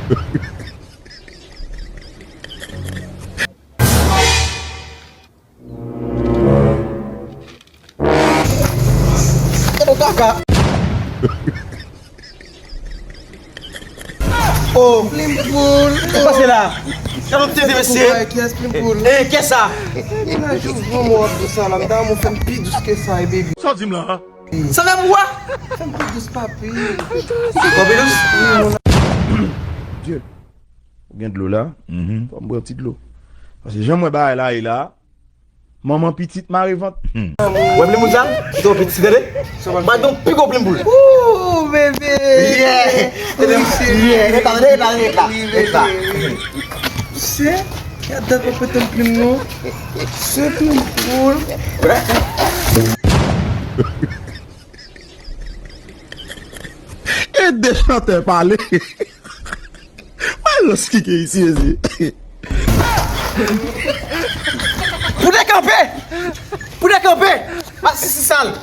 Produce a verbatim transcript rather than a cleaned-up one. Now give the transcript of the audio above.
Gade kaka. Oh, Plim Poul. Sa k pase la? Gade yon tete mesye. Kiyès Plim Poul? Eh, kiyès sa? Li la jis bon mwen ap di sa la, m ta renmen w fè m pi dous ke sa, eh, baby. Sa w di m la? Sa fè m wè? Fè m pi dous, papi. Fè m pi dous? Dye, ou gen dlo la? Fò m bwè yon ti dlo. Paske jan m wè bagay la ye la, manman pitit mare vant. Wè Plim Poul sa? Se yon pitit, tande? M a gen yon pi gwo Plim Poul. Ooh, bebe. Yeah. Yeah. Reta, reta, reta, reta. Se, gad dat mwen pote m plim non. Se Plim Poul. E de chantè pale. Alòs ki gen isi, isi. Pou dekanpe! Pou dekanpe! Masisi sal!